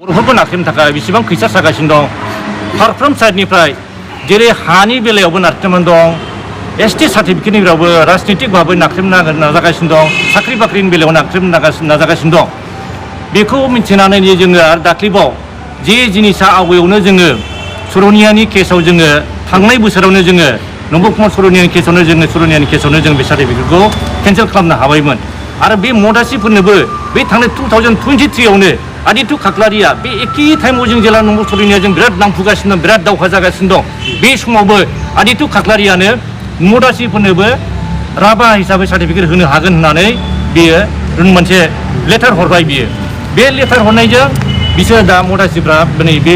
बर'फोरखौ नाख्रेबनो थाखाय बेसेबां खैसा सागासिनो दं फारफ्रोम साइडनिफ्राय जेरै हानि बेलायावबो नाख्रेबनानै दं एसटि सार्टिफिकेटनि बेलायावबो राजनितिक भाबै नाख्रेबनो नाजागासिनो दं साख्रि बाख्रिनि बेलायाव नाख्रेबनो नाजागासिनो दं बेखौ मिथिनानै जोङो आरो दाख्लैबाव जे जिनिसा आवगायावनो जोङो सर'नियानि केसाव जोङो थांनाय बोसोरावनो जोङो नम्बर कुमार सर'नियानि केसावनो जों बे सार्टिफिकेटखौ केन्सेल खालामनो हाबायमोन आरो बे मदासिफोरनोबो बे थांनाय 2023आवनो आदित्य खाख्लारिया बे एखे टाइमाव जों जेला नम्बर सर'निया जों बिराद नांफुगासिनो दं बिराद दावहा जागासिनो दं बे समावबो आदित्य खाख्लारियानो मदासिफोरनोबो राभा हिसाबै सार्टिफिकेट होनो हागोन होननानै बेयो मोनसे लेटार हरबाय बियो बे लेटार हरनायजों बिसोर दा मदासिफ्रा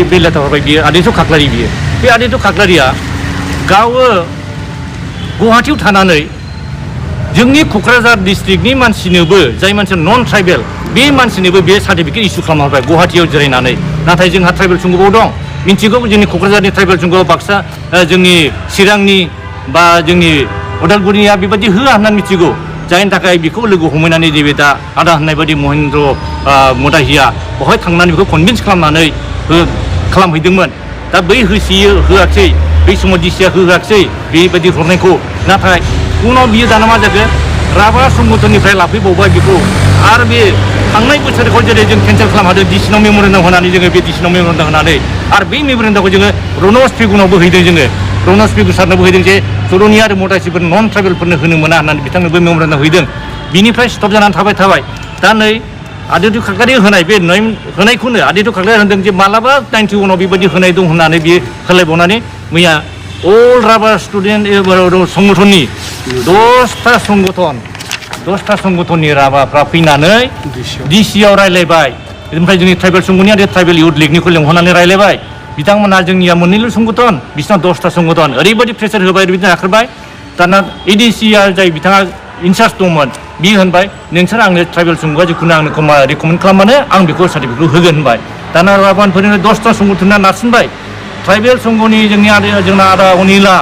बे लेटार हरबाय बियो आदित्य खाख्लारि बियो बे आदित्य खाख्लारिया गावो गुवाहाटीयाव थानानै जोंनि क'क्राझार डिस्ट्रिक्टनि मानसिनोबो जाय मानसिया नन ट्राइबेल बे मानसिनोबो बे सार्टिफिकेट इसु खालामना हरबाय गुवाहाटीयाव जिरायनानै नाथाय जोंहा ट्राइबेल सुंगआव दं मिन्थिगौ जोंनि क'क्राझारनि ट्राइबेल सुंगआव बाक्सा जोंनि चिरांनि बा जोंनि उदालगुरिया बेबायदि होआ होननानै मिथिगौ जायनि थाखाय बेखौ लोगो हमहैनानै नैबे दा आदा होननाय बायदि महेन्द्र मदाहिया बहाय थांनानै बेखौ कनभिन्स खालामनानै खालामहैदोंमोन दा बै होआखै बै समाव डिसिया होआखै बेबायदि हरनायखौ नाथाय उनाव बियो दाना मा जाखो राभा संगठननिफ्राय लाफैबावबाय बेखौ आरो बे थांनाय बोसोरखौ जेरै जों केन्सेल खालामहादों डिसिनाव मेम'रेन्डाम होनानै जोङो बे डिसिनाव मेम'रेन्डाम होनानै आरो बे मेम'रेन्डामखौ जोङो रनज पेगुनावबो हैदों जोङो रनज पेगु सारनोबो हैदों जे सर'निया आरो मदासिफोर नन ट्राइबेलफोरनो होनो मोना होननानै बिथांनोबो मेम'रेन्डाम हैदों बिनिफ्राय स्टप जानानै थाबाय दा नै आदित्य खाख्लारि होनाय बे होनायखौनो आदित्य खाख्लारि होनदों जे मालाबा 91आव बेबायदि होनाय दं होननानै बियो होलायबावनानै मैया अल राभा स्टुडेन्ट संगठननि 10टा संगठननि राभाफ्रा फैनानै डिसिआव रायलायबाय ओमफ्राय जोंनि ट्राइबेल संगठननि आरो ट्राइबेल इउथ लिगनिखौ लेंहरनानै रायलायबाय बिथांमोनहा जोंनिया मोननैल' संगठन बिसिना 10टा संगठन ओरैबायदि प्रेसार होबाय ओरैबायदि नाख्रेबबाय दाना एडिसिआ जाय बिथाङा इनचार्ज दंमोन बियो होनबाय नोंसोर आंनो ट्राइबेल संगआ जिखुनु आंनो रिकमेन्ड खालामबानो आं बेखौ सार्टिफिकेटखौ होगोन होनबाय दाना राभाफोरनो 10टा संगठना नारसिनबाय ट्राइबेल संघनि जोंना आदा अनिला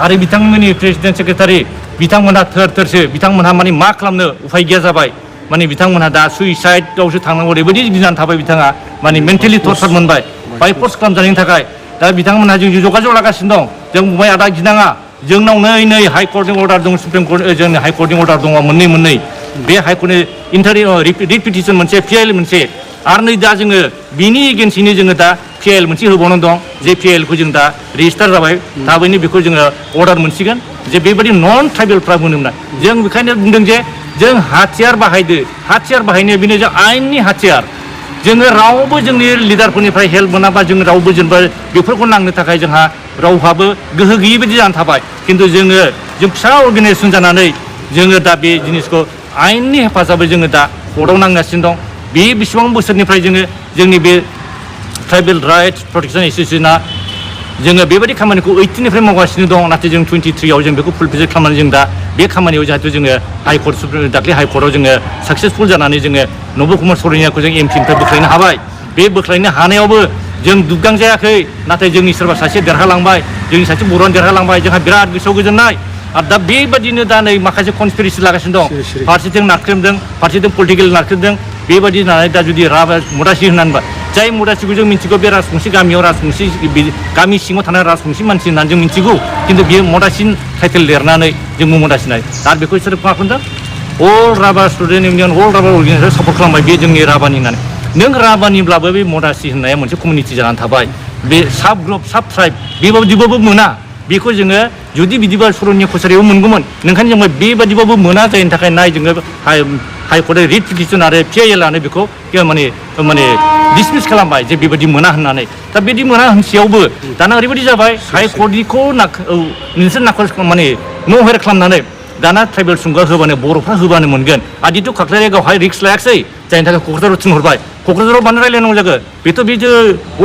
आरो बिथांमोननि प्रेसिडेन्ट सेक्रेटारि बिथांमोनहा थोरसो बिथांमोनहा माने मा खालामनो उफाय गैया जाबाय माने बिथांमोनहा दा सुइसाइडआवसो थांनांगौ ओरैबायदि गिनानै थाबाय बिथाङा माने मेन्टेलि टर्चार मोनबाय बाइपर्स खालामजानायनि थाखाय दा बिथांमोनहा जों जगाजग लागासिनो दं जों बुंबाय आदा गिनाङा जोंनाव नै हाइकर्टनि अर्डार दं सुप्रिम कर्ट जोंनि हाइकर्टनि अर्डार दङ मोननै बे हाइकर्टनि रिट पिटिसन मोनसे पिएल मोनसे आरो नै दा जोङो बिनि एगेन्स्टैनो जोङो दा पिएल मोनसे होबावनानै दं जे पिएलखौ जों दा रेजिस्टार जाबाय थाबैनो बेखौ जोङो अर्डार मोनसिगोन जे बेबायदि नन ट्राइबेलफ्रा मोनो मोना जों बेखायनो बुंदों जे जों हाथियार बाहायनाया बेनो जों आयेननि हाथियार जोङो रावबो जोंनि लिडारफोरनिफ्राय हेल्प मोनाबा जों रावबो जेनेबा बेफोरखौ नांनो थाखाय जोंहा रावहाबो गोहो गैयै बायदि जानानै थाबाय खिन्थु जों फिसा अर्गानाइजेसन जानानै जोङो दा बे जिनिसखौ आयेननि हेफाजाबै जोङो दा कर्टआव नांगासिनो दं बे बेसेबां बोसोरनिफ्राय जोंनि बे ट्राइबेल राइट्स प्रटेक्सन एस'सिएशना जोङो बेबायदि खामानिखौ 18निफ्राय मावगासिनो दं नाथाय जों 23आव जों बेखौ फुलफिल खालामनानै जों दा बे खामानियाव जाहाथे जोङो दाख्लै हाइकर्टआव जोङो साक्सेसफुल जानानै जोङो नब कुमार सर'नियाखौ जों एमपिनिफ्राय बोख्लायनो हाबाय बे बोख्लायनो हानायावबो जों दुग्गां जायाखै नाथाय जोंनि सोरबा सासे देरहालांबाय जोंनि सासे बर'आनो देरहालांबाय जोंहा बिराद गोसोआव गोजोननाय आरो दा बेबायदिनो दा नै माखासे कनस्पिरेसि लागासिनो दं फारसेथिं नाख्रेबदों फारसेथिं पलिटिकेल नाख्रेबदों बेबायदि होननानै दा जुदि राभा मदासि होननानैबा जाय मदासिखौ जों मिथिगौ बे राजबंसि गामियाव गामि सिङाव थानाय राजबंसि मानसि होननानै जों मिथिगौ खिन्थु बेयो मदासिन टाइटेल लिरनानै जोंबो मदासिनाय दा बेखौ बिसोर मा खालामदों अल राभा स्टुडेन्ट इउनियन अल राभा अर्गानाइजेसन सापर्ट खालामबाय बे जोंनि राभानि होननानै नों राभानिब्लाबो बे मदासि होननाया मोनसे कमिउनिटि जानानै थाबाय बे साब ग्रुप साब ट्राइब बेबायदिबाबो मोना बेखौ जोङो जुदि बिदिबा सर'निया कसारियाव मोनगौमोन नोंखायनो जों बेबायदिबाबो मोना जायनि थाखाय नाय जोङो हाइकर्टआव रिट पिटिसन आरो पिएलआनो बेखौ माने डिसमिस खालामबाय जे बेबायदि मोना होननानै दा बिदि मोना होनसेयावबो दाना ओरैबायदि जाबाय हाइकर्टनिखौ नोंसोर माने न'हेर खालामनानै दाना ट्राइबेल संघआ होबानो बर'फ्रा होबानो मोनगोन आदित्य खाख्लारिया गावहाय रिक्स लायाखिसै जायनि थाखाय क'क्राझाराव थिनहरबाय क'क्राझाराव मानो रायलायनांगौ जाखो बेथ'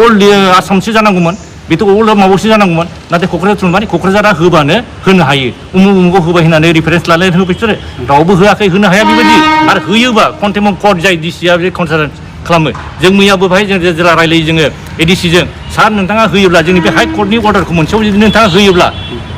अल्ड आसामसो जानांगौमोन बेथ' अल्ड माबायावसो जानांगौमोन नाथाय क'क्राझार थिनहरबाय क'क्राझारा होबानो होनो हायो उमुक होबाय होननानै रिफारेन्स लालायनानै होबाय बिसोरो रावबो होआखै होनो हाया बेबायदि आरो होयोबा कन्टेम्प अफ कर्ट जाय डिसिआ बे कनसाल्ट खालामो जों मैयाबो बाहाय जों जेला रायलायो जोङो एडिसिजों सार नोंथाङा होयोब्ला जोंनि बे हाइकर्टनि अर्डारखौ मोनसेयाव जुदि नोंथाङा होयोब्ला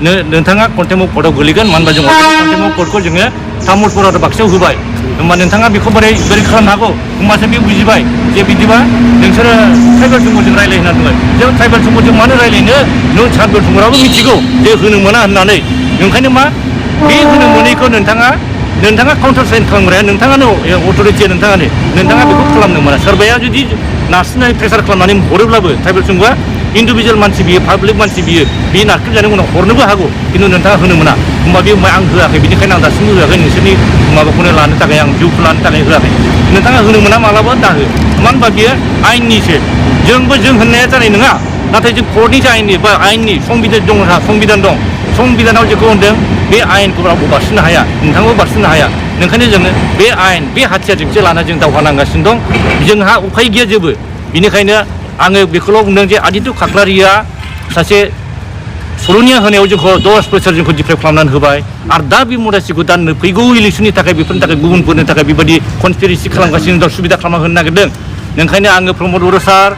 नोंथाङा कन्टेम्प अफ कर्टआव गोलैगोन मानो होनबा जों कन्टेम्प अफ कर्टखौ जोङो तामुलपुर आरो बाक्सायाव होबाय होमबा नोंथाङा बेखौ बोरै खालामनो हागौ होमबासो बे बुजिबाय जे बिदिबा नोंसोरो ट्राइबेल सुबुंजों रायलाय होनना बुङो जों ट्राइबेल सुबुंजों मानो रायलायनो नों ट्राइबेल सुबुंफ्राबो मिथिगौ जे होनो मोना होननानै ओंखायनो मा बे होनो मोनैखौ नोंथाङा काउन्टार साइन खालामग्राया नोंथाङानो अथ'रिटिया नोंथाङा बेखौ खालामनो मोना सोरबाया जुदि नारसिननानै प्रेसार खालामनानै हरोब्लाबो ट्राइबेल सुबुङा इन्डिभिजुवेल मानसि बियो पाब्लिक मानसि बियो बे नारख्रेबजानायनि उनाव हरनोबो हागौ खिन्थु नोंथाङा होनो मोना होमबा बे आं होआखै बेनिखायनो आं दासिमबो होआखै नोंसोरनि माबाखौनो लानो थाखाय आं जिउखौ लानो थाखाय होआखै नोंथाङा होनो मोना मालाबा दाहो मानो होनबा बियो आयेननिसो जों होननाया जानाय नङा नाथाय जों कर्टनिसो आयेननि संबिधान दं संबिधान दं संबिधानाव जेखौ होनदों बे आयेनखौ रावबो बारसिननो हाया नोंथांबो बारसिननो हाया ओंखायनो जोङो बे आयेन बे हाथियारजोंसो लाना जों दावहा नांगासिनो दं जोंहा उफाय गैया जेबो बेनिखायनो आङो बेखौल' बुंदों जे आदित्य खाख्लारिया सासे सर'निया होनायाव जोंखौ 10 बोसोर जोंखौ डिप्राइभ खालामनानै होबाय आरो दा बे मदासिखौ दा फैगौ इलेक्सननि थाखाय बेफोरनि थाखाय गुबुनफोरनि थाखाय बेबायदि कनस्पिरेसि खालामगासिनो दं सुबिदा खालामना होनो नागिरदों ओंखायनो आङो प्रमद बर' सार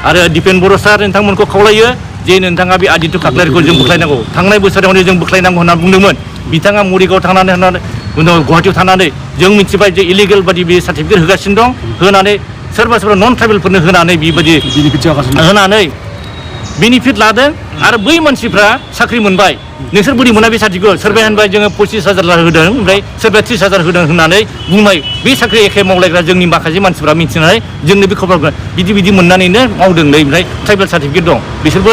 आरो दिपेन बर' सार नोंथांमोनखौ खावलायो जे नोंथाङा बे आदित्य खाख्लारिखौ जों बोख्लायनांगौ थांनाय बोसोरावनो जों बोख्लायनांगौ होनना बुंदोंमोन बिथाङा मरिगाव थांनानै गुवाहाटियाव थानानै जों मिथिबाय जे इलिगेल बादि बे सार्टिफिकेट होगासिनो दं होनानै सोरबा नन ट्राइबेलफोरनो होनानै बेबायदि होनानै बेनिफिट लादों आरो बै मानसिफ्रा साख्रि मोनबाय नोंसोर बोरै मोना बे साख्रिखौ सोरबाया होनबाय जोङो 25,000 होदों ओमफ्राय सोरबाया 30,000 होदों होननानै बुंबाय बे साख्रि एखे मावलायग्रा जोंनि माखासे मानसिफ्रा मिथिनानै जोंनो बे खबर बिदि मोननानैनो मावदों नै ओमफ्राय ट्राइबेल सार्टिफिकेट दं बिसोरबो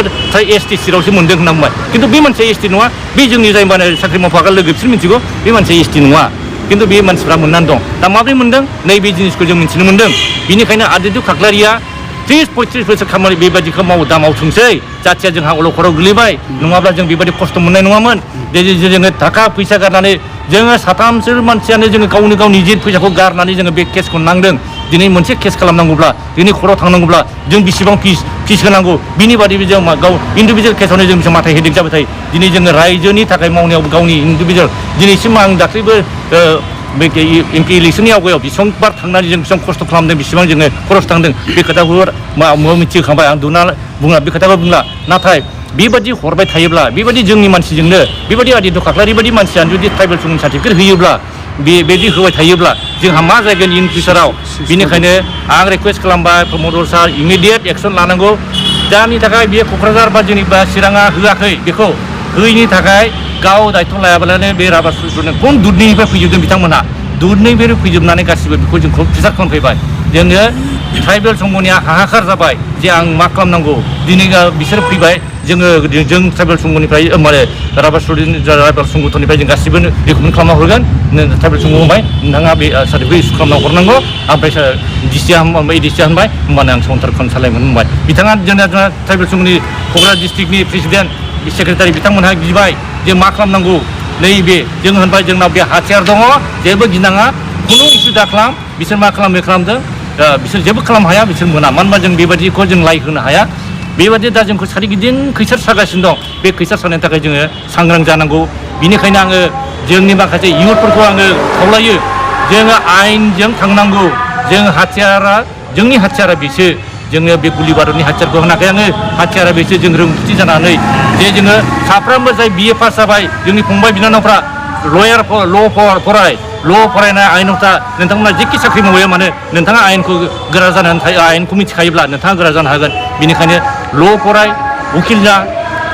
ST सिटआवसो मोनदों होनना बुंबाय खिन्थु बे मानसिया ST नङा बे जोंनि जाय साख्रि मावफाग्रा लोगो बिसोर मिथिगौ बे मानसिया ST नङा खिन्थु बे मानसिफ्रा मोननानै दं दा माब्रै मोनदों नैबे जिनिसखौ जों मिथिनो मोनदों बेनिखायनो आदित्य खाख्लारिया 30-35 बोसोर खामानि बेबायदिखौ दा मावथोंसै जाथिया जोंहा अलखराव गोलैबाय नङाब्ला जों बेबायदि खस्थ' मोननाय नङामोन जोङो थाखा फैसा गारनानै जोङो साथामसो मानसियानो जोङो गाव निजे फैसाखौ गारनानै जोङो बे केसखौ नांदों दिनै मोनसे केस खालामनांगौब्ला दिनै खर'आव थांनांगौब्ला जों बेसेबां फिस होनांगौ बिनि बादैबो जों गाव इन्डिभिजुवेल केसावनो जों बेसेबां माथाय हेडेक जाबाय थायो दिनै जोङो रायजोनि थाखाय मावनायाव गावनि इन्डिभिजुवेल दिनैसिम आं दाख्लैबो बे MP इलेक्सननि आवगायाव बेसेबांबार थांनानै जों बेसेबां खस्थ' खालामदों बेसेबां जोङो खरस थांदों बे खोथाखौ मिथिखांबाय आं बुङा बे खोथाखौ बुंला नाथाय बेबायदि हरबाय थायोब्ला बेबायदि जोंनि मानसिजोंनो बेबायदि आदित्य खाख्लारि बायदि मानसियानो जुदि ट्राइबेल सुबुं सार्टिफिकेट होयोब्ला बेबायदि होबाय थायोब्ला जोंहा मा जागोन इन फिउचाराव बेनिखायनो आं रिकुवेस्ट खालामबाय प्रमद बर' सार इमिडियेट एक्सन लानांगौ जायनि थाखाय बेयो क'क्राझार बा जोंनि चिराङा होआखै बेखौ होयैनि थाखाय गाव दायथ' लायाबालानो बे राबार सुइसखौ खम दुधनिफ्राय फैजोबदों बिथांमोनहा दुधनिफ्राय फैजोबनानै गासिबो बेखौ जोंखौ प्रेसार खालामफैबाय जोङो ट्राइबेल संगनिया हाहाकार जाबाय जे आं मा खालामनांगौ दिनै बिसोर फैबाय जों ट्राइबेल संगनिफ्राय माने राबार संगठननिफ्राय जों गासिबो रिकमेन्ड खालामना हरगोन ट्राइबेल संग होनबाय नोंथाङा बे सार्टिफिकेट इस्यु खालामना हरनांगौ ओमफ्राय डिसिआ होनबाय होमबानो आं साउन्टारखौनो सालायगोन होनबाय बिथाङा जोंना ट्राइबेल संगनि क'क्राझार डिस्ट्रिक्टनि प्रेसिडेन्ट सेक्रेटारि बिथांमोनहा गिबाय जे मा खालामनांगौ नैबे जों होनबाय जोंनाव बे हाथियार दङ जेबो गिनाङा खुनु इस्यु दाखालाम बिसोर मा खालामदों बिसोर जेबो खालामनो हाया बिसोर मोना मानो होनबा जों बेबायदिखौ जों लाइक होनो हाया बेबायदि दा जोंखौ सोरगिदिं खैसार सागासिनो दं बे खैसार सानायनि थाखाय जोङो सांग्रां जानांगौ बिनिखायनो आङो जोंनि माखासे इयुथफोरखौ आङो खावलायो जोङो आयेनजों थांनांगौ जोंनि हाथियारा बेसो जोङो बे गुलि बारुदनि हाथियारखौ होनाखै आङो हाथियारा बेसो जों रोंगौथि जानानै जे जोङो साफ्रोमबो जाय BA पास जाबाय जोंनि फंबाय बिनानावफ्रा ल' फरायनाय आयेनावथा नोंथांमोना जेखि साख्रि मावो मानो नोंथाङा आयेनखौ गोरा जानानै थायो आयेनखौ मिथिखायोब्ला नोंथाङा गोरा जानो हागोन बेनिखायनो ल' फराय उकिल जा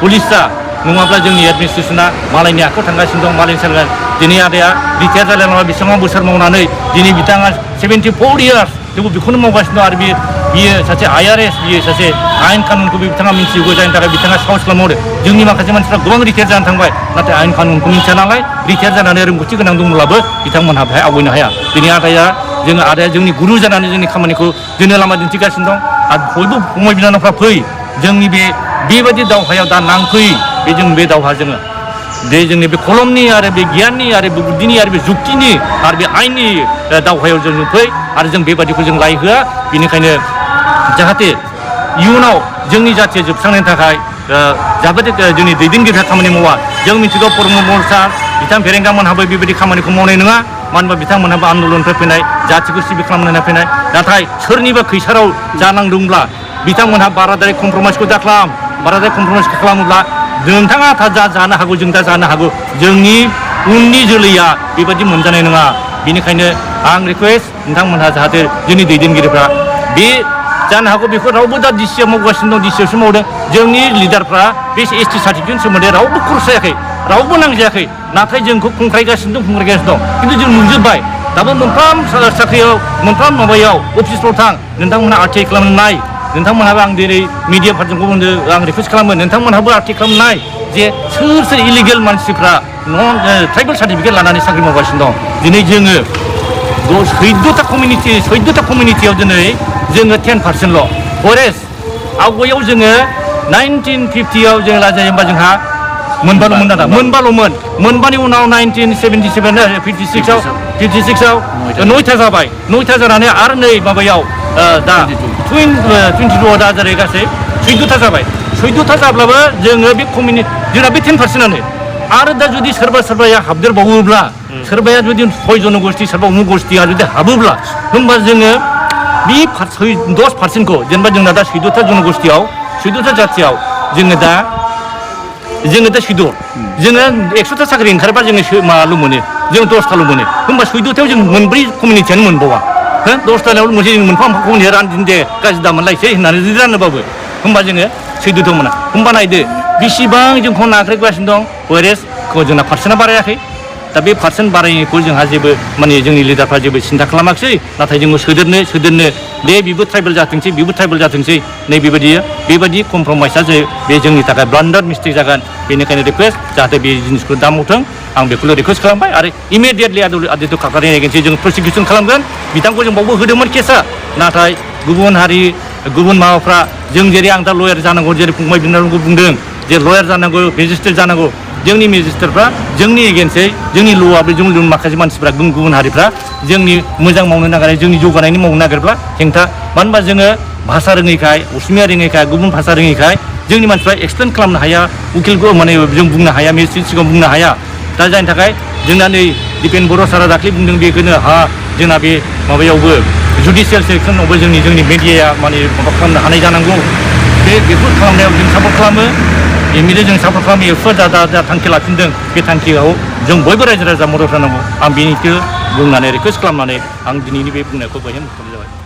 पुलिस जा नङाब्ला जोंनि एडमिनिस्ट्रेसना मालायनि आखायाव थांगासिनो दं मालायनि सारगोन दिनै आदाया रिटायार जालायनांगौ बेसेबां बोसोर मावनानै दिनै बिथाङा 74 इयार्स थेवबो बेखौनो मावगासिनो दं आरो बियो सासे IRS बियो सासे आयेन कानुनखौ बिथाङा मिथिगौ जायनि थाखाय बिथाङा साहस खालामहरो जोंनि माखासे मानसिफ्रा गोबां रिटायार जानानै थांबाय नाथाय आयेन कानुनखौ मिथिया नालाय रिटायार जानानै रोंगौथि गोनां दंब्लाबो बिथांमोनहा बेहाय आवगायनो हाया दिनै आदाया जोंनि गुरु जानानै जोंनि खामानिखौ जोंनो लामा दिन्थिगासिनो दं आरो बयबो फंबाय बिनानावफ्रा फै जोंनि बेबायदि दावहायाव दा नांफै बे दावहा जोंनि बे कलमनि आरो बे गियाननि आरो बे बुद्धिनि आरो बे जुक्तिनि आरो बे आयेननि दावहायाव जों फै आरो जों बेबादिखौ जों लाय होआ बेनिखायनो जाहाथे इयुनाव जोंनि जाथिया जोबस्रांनायनि थाखाय जाहाथे जोंनि दैदेनगिरिफ्रा खामानि मावा जों मिथिगौ प्रमद बर' सार बिथां फेरेंगामोनहाबो बेबायदि खामानिखौ मावनाय नङा मानो होनबा बिथांमोनहाबो आन्दलननिफ्राय फैनाय जाथिखौ सिबिल खालामनानै फैनाय नाथाय सोरनिबा खैसाराव जानांदोंब्ला बिथांमोनहा बाराद्राय कमप्रमाइसखौ दाखालाम बाराद्राय कमप्रमाइसखौ खालामोब्ला नोंथाङा जानो हागौ जों दा जानो हागौ जोंनि उननि जोलैया बेबायदि मोनजानाय नङा बेनिखायनो आं रिकुवेस्ट नोंथांमोनहा जाहाथे जोंनि दैदेनगिरिफ्रा बे जानो हागौ बेखौ रावबो दा डिसिआव मावगासिनो दं डिसिआवसो मावदों जोंनि लिडारफ्रा बे एसटि सार्टिफिकेटनि सोमोन्दै रावबो खरस जायाखै रावबो नांजायाखै नाथाय जोंखौ खुंख्रायगासिनो दं खिन्थु जों नुजोब्बाय दाबो मोनफ्राम साख्रियाव मोनफ्राम माबायाव अफिसफ्राव थां नोंथांमोनहा आरटिआइ खालामनाय नोंथांमोनहाबो आं दिनै मिडियाफोरजोंबो बुंदों आं रिकुवेस्ट खालामो नोंथांमोनहाबो आरटिआइ खालामनाय जे सोर इलिगेल मानसिफ्रा ट्राइबेल सार्टिफिकेट लानानै साख्रि मावगासिनो दं दिनै जोङो 14टा कमिउनिटियाव दिनै जोङो 10%ल' फरेस आवगायाव जोङो 1950आव जों लाजायो होमबा जोंहा मोनबानि उनाव 1977 56आव 9था जाबाय 9था जानानै आरो नै माबायाव दा 22 दा जेरै गासै 14था जाबाय 14था जाब्लाबो जोङो बे जोंना बे 10%आनो आरो दा जुदि सोरबाया हाबदेरबावोब्ला सोरबाया जुदि 6 जनगोष्ठी सोरबा उमुक गोष्ठीया जुदि हाबोब्ला होमबा जोङो बे 10%खौ जेनेबा जोंना दा 14था जनगोष्ठीयाव 14था जाथियाव जोङो दा 14 जोङो 100टा साख्रि ओंखारोबा जोङो माल' मोनो जों 10टाल' मोनो होमबा 14थायाव जों मोनब्रै कमिउनिटियानो मोनबावा 10टायाव मोनसे जों मोनफा कमिउनिटिया रानदिन दे गाज्रि दा मोनलायसै होननानै जुदि रानोबाबो होमबा जोङो 14थायाव मोना होमबा नायदो बेसेबां जोंखौ नाख्रेबगासिनो दं फरेस्टखौ जोंना पार्सेन्टआ बारायाखै दा बे पार्सेन्ट बारायनायखौ जोंहा जेबो माने जोंनि लिडारफ्रा जेबो सिन्था खालामाखिसै नाथाय जोङो सोदेरनो दे बेबो ट्राइबेल जाथोंसै नै बेबायदि कमप्रमाइसआ बे जोंनि थाखाय ब्लान्डार मिस्टेक जागोन बेनिखायनो रिकुवेस्ट जाहाथे बे जिनिसखौ दा मावथों आं बेखौल' रिकुवेस्ट खालामबाय आरो इमिडियेटलि आदित्य काकारिनि एगेन्सै जों प्रसिकिउसन खालामगोन बिथांखौ जों बावबो होदोंमोन केसा नाथाय गुबुन हारि गुबुन माबाफ्रा जों जेरै आं दा लयार जानांगौ जेरै फंबाय बिनानावखौ बुंदों जे लयार जानांगौ मेजिस्ट्रेट जानांगौ जोंनि मेजिस्ट्रेटफ्रा जोंनि एगेन्सै जोंनि ल'आबो जों माखासे मानसिफ्रा गुबुन हारिफ्रा जोंनि मोजां मावनो नागिरनाय जोंनि जौगानायनि मावनो नागिरब्ला हेंथा मानो होनबा जोङो भाषा रोङैखाय असमिया रोङैखाय गुबुन भाषा रोङैखाय जोंनि मानसिफ्रा एक्सप्लेन खालामनो हाया उकिलखौ माने जों बुंनो हाया मेजिस्ट्रेट सिगाङाव बुंनो हाया दा जायनि थाखाय जोंना नै दिपेन बर' सारा दाख्लै बुंदों बेखौनो जोंना बे माबायावबो जुडिसियेल सेक्सनावबो जोंनि मेडियाया माने माबा खालामनो हानाय जानांगौ बेफोर खालामनायाव जों सापर्ट खालामो एमएलए जों सापर्ट खालामो एफसुआ जा थांखि लाफिनदों बे थांखियाव जों बयबो रायजो राजा मदद होनांगौ आं बेनिखौ बुंनानै रिकुवेस्ट खालामनानै आं दिनैनि बे बुंनायखौ बेहाय मुंख'नाय जाबाय